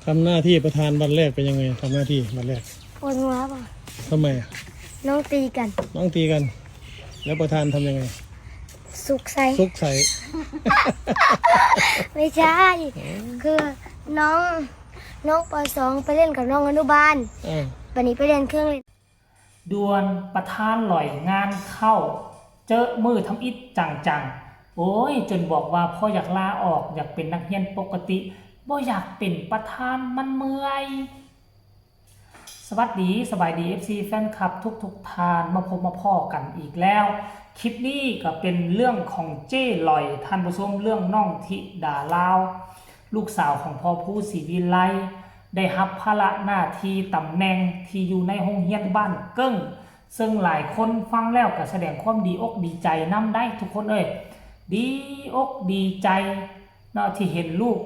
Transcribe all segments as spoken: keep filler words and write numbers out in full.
ทำหน้าที่ประธานวันแรกเป็นยังไง ทำหน้าที่วันแรก ปวดหัวเปล่ะ ทำไมอะ น้องตีกัน น้องตีกัน แล้วประธานทำยังไง สุกใส่ สุกใส่ ไม่ใช่ คือน้องน้องปสองไปเล่นกับน้องอนุบาล เออ วันนี้ไปเล่นเครื่องเล่น ด่วนประธานหล่อยงานเข้า เจอมือทำอิดจังๆ โอ้ย จนบอกว่าพ่ออยากลาออก อยากเป็นนักเรียนปกติ บ่อยากเป็นประธานมันเมื่อย สวัสดีสบายดี เอฟซี แฟนคลับทุกๆท่าน มาพบมาพ้อกันอีกแล้ว คลิปนี้ก็เป็นเรื่องของเจ้หล่อย ท่านผู้ชม เรื่องน้องธิดาลาว ลูกสาวของพ่อภูศรีวิไล ได้รับภาระหน้าที่ตำแหน่งที่อยู่ในโรงเรียนบ้านเกิ้ง ซึ่งหลายคนฟังแล้วก็แสดงความดีอกดีใจนำได้ทุกคนเอ้ย ดีอกดีใจเนาะที่เห็นลูก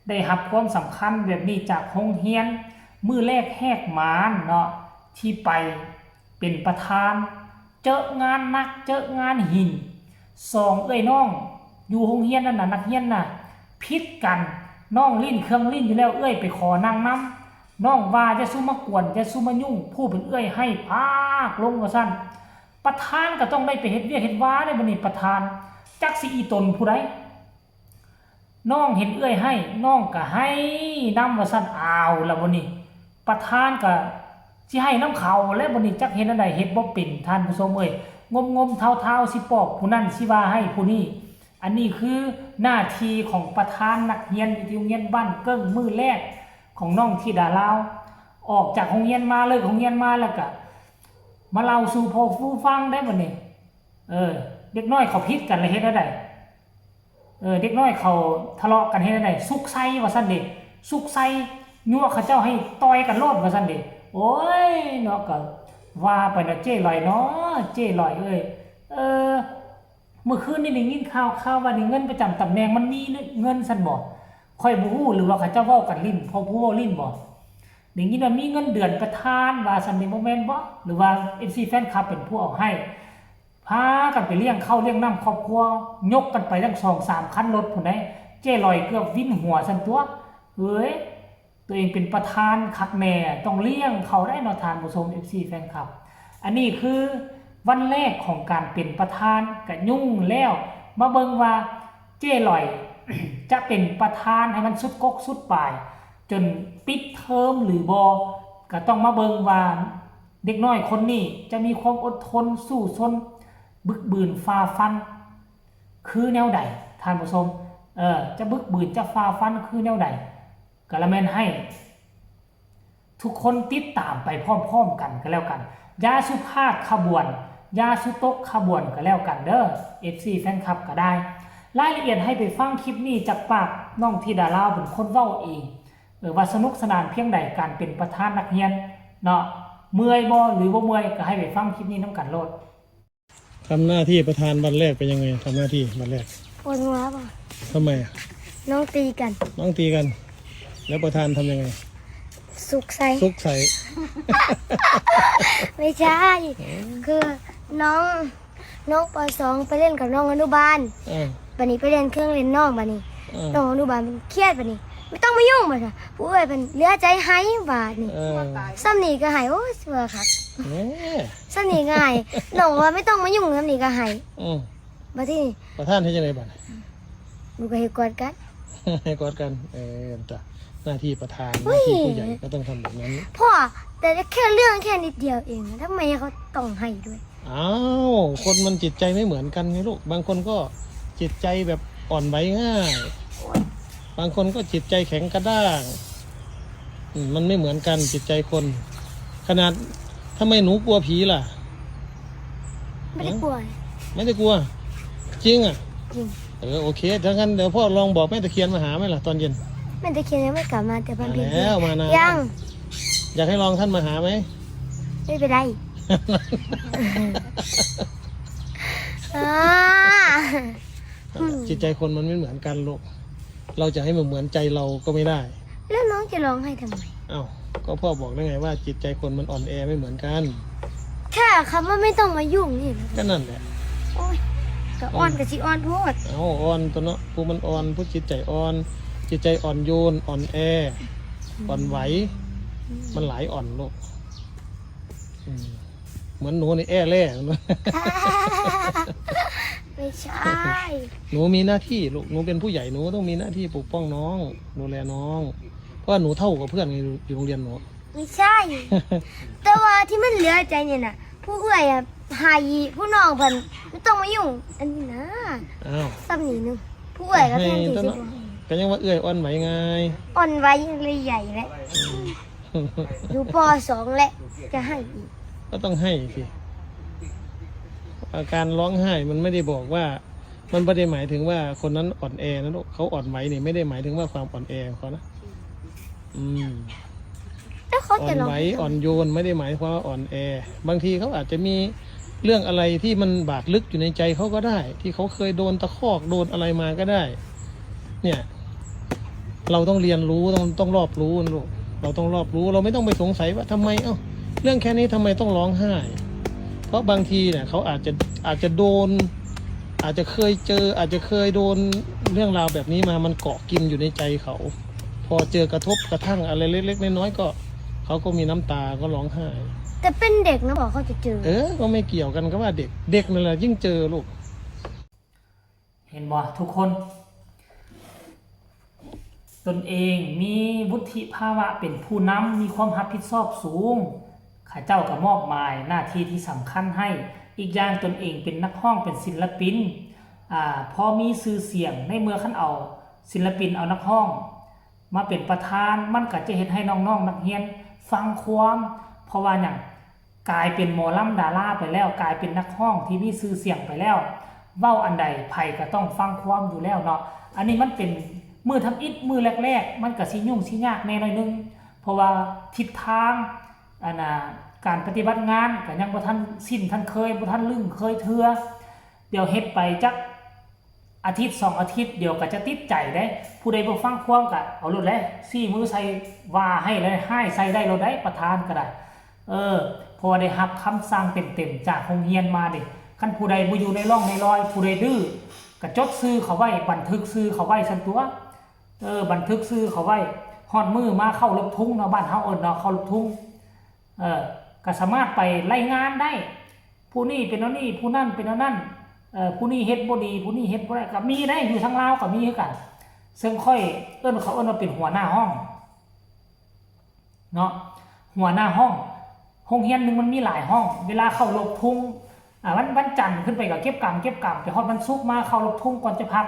ได้รับความสำคัญแบบนี้จากโรงเรียน มื้อแรกแหกหมานเนาะที่ไปเป็นประธาน เจองานหนักเจองานหิน สองเอื้อยน้องอยู่โรงเรียนนั่นน่ะ นักเรียนน่ะผิดกัน น้องลิ้นเครื่องลิ้นอยู่แล้ว เอื้อยไปขอนั่งนำ น้องว่าอย่าสู้มากวนอย่าสู้มายุ่ง ผู้เป็นเอื้อยให้พากลงว่าซั่น ประธานก็ต้องได้ไปเฮ็ดเวียกเฮ็ดวาได้บัดนี้ประธาน จักสิอีตนผู้ใด น้องเห็นเอื้อยให้ น้องก็ให้นำว่าซั่น อ้าวแล้วบัดนี้ ประธานก็สิให้นำเขา และบัดนี้จักเฮ็ดอันใดเฮ็ดบ่เป็น ท่านผู้ชมเอ้ย งมงมเทาเทาๆสิปอบผู้นั้นสิว่าให้ผู้นี้ อันนี้คือหน้าที่ของประธานนักเรียนอยู่ที่โรงเรียนบ้านเกิ้งมื้อแรกของน้องธิดาลาว ออกจากโรงเรียนมาเลิกโรงเรียนมาแล้วก็มาเล่าสู่พ่อผู้ฟังได้บัดนี้ เออ เด็กน้อยเขาผิดกันแล้วเฮ็ดจั่งใด เออ เด็กน้อยเขาทะเลาะกันเฮ็ดจั่งใด สุกใส่ว่าซั่นเด้ สุกใส่ยั่วเขาเจ้าให้ต่อยกันโลดว่าซั่นเด้ โอ้ยเนาะ ก็ว่าไปเนาะ เจ้หล่อยเนาะ เจ้หล่อยเอ้ย เออ เมื่อคืนนี้ได้ยินข่าว ข่าวว่านี่เงินประจำตำแหน่งมันมีเงินซั่นบ่ ข้อยบ่ฮู้ หรือว่าเขาเจ้าเว้ากันลิ้น พ่อผู้เว้าลิ้นบ่ ได้ยินว่ามีเงินเดือนประธานว่าซั่นนี่ บ่แม่นบ่ หรือว่า เอฟซี แฟนคลับเป็นผู้เอาให้ พากันไปเลี้ยงข้าวเลี้ยงน้ำครอบครัว ยกกันไปตั้งสองสามคันรถพุ้นได๋ เจ้หล่อยเกือบวินหัวซั่นตั๊ว เอ้ย ตัวเองเป็นประธานคักแน่ ต้องเลี้ยงเขาได้เนาะ ท่านผู้ชม เอฟซี แฟนคลับ อันนี้คือวันแรกของการเป็นประธานก็ยุ่งแล้ว มาเบิ่งว่าเจ้หล่อย จะเป็นประธานให้มันสุดก๊กสุดปาย จนปิดเทอมหรือบ่ ก็ต้องมาเบิ่งว่าเด็กน้อยคนนี้จะมีความอดทนสู้ซน บึกบืนฝ่าฟัน คือแนวใด ท่านผู้ชม เออ จะบึกบืนจะฝ่าฟันคือแนวใด ก็ละแม่นให้ ทุกคนติดตามไปพร้อมๆกันก็แล้วกัน อย่าสุพลาดขบวน อย่าสุตกขบวนก็แล้วกันเด้อ เอฟซี แฟนคลับก็ได้ รายละเอียดให้ไปฟังคลิปนี้จากปากน้องธิดาลาวเป็นคนเว้าเอง เออ ว่าสนุกสนานเพียงใดการเป็นประธานนักเรียนเนาะ เมื่อยบ่หรือบ่เมื่อยก็ให้ไปฟังคลิปนี้นำกันโลด ทำหน้าที่ประธานวันแรกเป็นยังไง ทำหน้าที่วันแรก ปวดหัวเปล่ะ ทำไมอะ น้องตีกัน น้องตีกัน แล้วประธานทำยังไง สุกใส่ สุกใส่ ไม่ใช่ คือน้องน้องปสองไปเล่นกับน้องอนุบาล เออ วันนี้ไปเล่นเครื่องเล่นน้องวันนี้ เออ น้องอนุบาลมันเครียดวันนี้ ไม่ต้องมายุ่งมันค่ะผู้เอ้ยเป็นเหลือใจให้บาดนี่ เออ ซ้ำนี่ก็ให้โอ้ยเสือค่ะ แหม่ ซ้ำนี่ก็ให้น้องว่าไม่ต้องมายุ่งซ้ำนี่ก็ให้ อืม มาที่นี่ ประธานเฮ็ดจังได๋บัด หนูก็ให้กอดกัน ให้กอดกัน เออจ้ะ หน้าที่ประธาน อุ้ หน้าย ที่ผู้ใหญ่ก็ต้องทำแบบนั้น พ่อแต่แค่เรื่องแค่นิดเดียวเองนะทำไมเขาต้องให้ด้วย อ้าวคนมันจิตใจไม่เหมือนกันไงลูก บางคนก็จิตใจแบบอ่อนไหวง่าย บางคนก็จิตใจแข็งกระด้าง อืม มันไม่เหมือนกันจิตใจคน ขนาด ทำไมหนูกลัวผีล่ะ ไม่ได้กลัว ไม่ได้กลัว จริงอ่ะ จริง เออ โอเค ถ้างั้นเดี๋ยวพ่อลองบอกแม่ตะเคียนมาหาไหมล่ะตอนเย็น แม่ตะเคียนยังไม่กลับมาแต่พัน มา เพียง แล้วมานาน ยัง อยากให้ลองท่านมาหาไหม ไม่เป็นไรอ่า จิตใจคนมันไม่เหมือนกันลูก เราจะให้มันเหมือนใจเราก็ไม่ได้ แล้วน้องจะร้องไห้ทำไม อ้าว ก็พ่อบอกแล้วไงว่าจิตใจคนมันอ่อนแอไม่เหมือนกัน แค่คำว่าไม่ต้องมายุ่งนี่นะ ก็นั่นแหละ โอ้ยก็อ่อนกับสิอ่อนโพด เอาอ่อนตัวเนาะ ผู้มันอ่อน ผู้จิตใจอ่อน จิตใจอ่อนโยน อ่อนแอ อ่อนไหว มันหลายอ่อนลูก อืม เหมือนหนูในแอ่แร่ ไม่ใช่ หนูมีหน้าที่ลูก หนูเป็นผู้ใหญ่ หนูก็ต้องมีหน้าที่ปกป้องน้อง ดูแลน้อง เพราะว่าหนูเท่ากับเพื่อนไง อยู่โรงเรียนหนู ไม่ใช่ แต่ว่าที่มันเหลือใจเนี่ยนะผู้เอื้อยอะหายผู้น้องเพิ่นไม่ต้องมายุ่ง อันนี้นะ อ้าว ซ้ำนี่หนึงผู้เอื้อยก็แทนที่สิบ่ให้ ก็ยังว่าเอื้อยอ่อนไหวไง อ่อนไหวเลยใหญ่แล้วอยู่ป.สอง แล้วจะให้อีก ก็ต้องให้สิ อาการร้องไห้มันไม่ได้บอกว่า มันไม่ได้หมายถึงว่าคนนั้นอ่อนแอนะลูก เขาอ่อนไหวเนี่ยไม่ได้หมายถึงว่าความอ่อนแอของเขานะ อืม แล้วเขา อ่อ จะ น ร้อง ไหวอ่อนโยนไม่ได้หมายความว่าอ่อนแอ บางทีเขาอาจจะมีเรื่องอะไรที่มันบาดลึกอยู่ในใจเขาก็ได้ ที่เขาเคยโดนตะคอกโดนอะไรมาก็ได้ เนี่ย เราต้องเรียนรู้ต้องต้องรอบรู้ลูก เราต้องรอบรู้ เราไม่ต้องไปสงสัยว่าทำไม เอ้า เรื่องแค่นี้ทำไมต้องร้องไห้ เพราะบางทีเนี่ยเขาอาจจะอาจจะโดน อาจจะเคยเจอ อาจจะเคยโดนเรื่องราวแบบนี้มา มันเกาะกินอยู่ในใจเขา พอเจอกระทบกระทั่งอะไรเล็กๆน้อยๆก็ เขาก็มีน้ำตาก็ร้องไห้ แต่เป็นเด็กนะบอกเขาจะเจอ เออ ก็ไม่เกี่ยวกันก็ว่าเด็ก เด็กนั่นแหละยิ่งเจอลูก เห็นบ่ทุกคน ตนเองมีวุฒิภาวะเป็นผู้นำ มีความรับผิดชอบสูง ข้าเจ้าก็มอบหมายหน้าที่ที่สำคัญให้ อีกอย่างตนเองเป็นนักร้องเป็นศิลปิน อ่า พอมีชื่อเสียงในเมื่อคันเอาศิลปินเอานักร้อง มาเป็นประธาน มันก็จะเฮ็ดให้น้องๆนักเรียนฟังความ เพราะว่าหยัง กลายเป็นหมอลำดาราไปแล้ว กลายเป็นนักร้องที่มีชื่อเสียงไปแล้ว เว้าอันใดไผก็ต้องฟังความอยู่แล้วเนาะ อันนี้มันเป็นมื้อทำอิฐมื้อแรกๆ มันก็สิยุ่งสิยากแน่หน่อยนึง เพราะว่าทิศทาง อันน่ะ การปฏิบัติงานก็ยังบ่ทันสิ้นทันเคย บ่ทันลึงเคยเทื่อ เดี๋ยวเฮ็ดไปจักอาทิตย์สองอาทิตย์ เดี๋ยวก็จะติดใจเด้ ผู้ใดบ่ฟังความก็เอาโลดแหละ ซี้มือใส่ว่าให้เลย ฮ้ายใส่ได้โลดได้ ประธานก็ได้ เออ เพราะว่าได้รับคำสั่งเต็มๆจากโรงเรียนมาเด้ คันผู้ใดบ่อยู่ในร่องในรอย ผู้ใดดื้อ ก็จดชื่อเขาไว้ บันทึกชื่อเขาไว้ซั่นตั๊ว เออ บันทึกชื่อเขาไว้ ฮอดมื้อมาเข้ารบทุงเนาะ บ้านเฮาเอิ้นเนาะ เข้ารบทุง เออ ก็สามารถไปรายงานได้ ผู้นี้เป็นแนวนี้ ผู้นั้นเป็นแนวนั้น เออ ผู้นี้เฮ็ดบ่ดี ผู้นี้เฮ็ดบ่ได้ ก็มีได้ อยู่ทางลาวก็มีคือกัน ซึ่งข้อยเอิ้น เขาเอิ้นว่าเป็นหัวหน้าห้อง เนาะ หัวหน้าห้อง โรงเรียนหนึ่งมันมีหลายห้อง เวลาเข้ารบทุง อ่า วัน วันจันทร์ขึ้นไปก็เก็บกำ เก็บกำ ไปฮอดวันศุกร์มาเข้ารบทุงก่อนจะพัก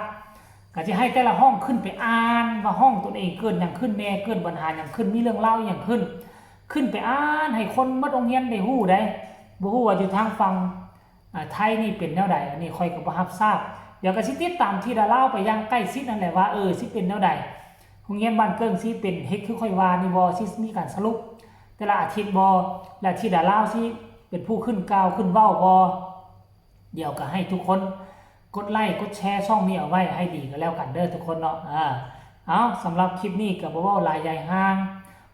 ก็จะให้แต่ละห้องขึ้นไปอ่านว่าห้องตนเองเกิดหยังขึ้นแน่ เกิดปัญหาหยังขึ้น มีเรื่องราวอิหยังขึ้น ขึ้นไปอ่านให้คนหมดโรงเรียนได้ฮู้ได้ บ่ฮู้ว่าอยู่ทางฝั่ง อ่า ไทยนี่เป็นแนวใด อันนี้ข้อยก็บ่รับทราบ เดี๋ยวก็สิติดตามธิดาลาวไปอย่างใกล้ชิดนั่นแหละว่า เออ สิเป็นแนวใด โรงเรียนบ้านเกิ่งสิเป็นเฮ็ดคือข้อยว่านี่บ่ สิมีการสรุปแต่ละอาทิตย์บ่ และธิดาลาวสิเป็นผู้ขึ้นกล่าวขึ้นเว้าบ่ เดี๋ยวก็ให้ทุกคนกดไลค์กดแชร์ช่องนี้เอาไว้ให้ดีก็แล้วกันเด้อทุกคนเนาะ อ่า เอา สำหรับคลิปนี้ก็บ่เว้าหลายยายห่าง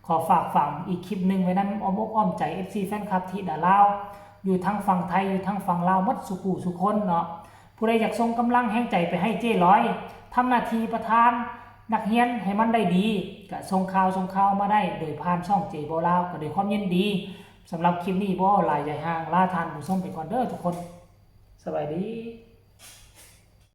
ขอฝากฝังอีกคลิปหนึ่งไว้นำอ้อมอกอ้อมใจ เอฟซี แฟนคลับธิดาลาว อยู่ทั้งฝั่งไทย อยู่ทั้งฝั่งลาว หมดสุผู้สุคนเนาะ ผู้ใดอยากส่งกำลังแฮงใจไปให้เจ๊ร้อย ทำหน้าที่ประธานนักเรียนให้มันได้ดี ก็ส่งข่าวส่งข่าวมาได้ โดยผ่านช่องเจ๊บ่าวลาว ก็ด้วยความยินดี สำหรับคลิปนี้บ่หลายใหญ่ห่าง ลาท่านผู้ชมไปก่อนเด้อทุกคน สบายดี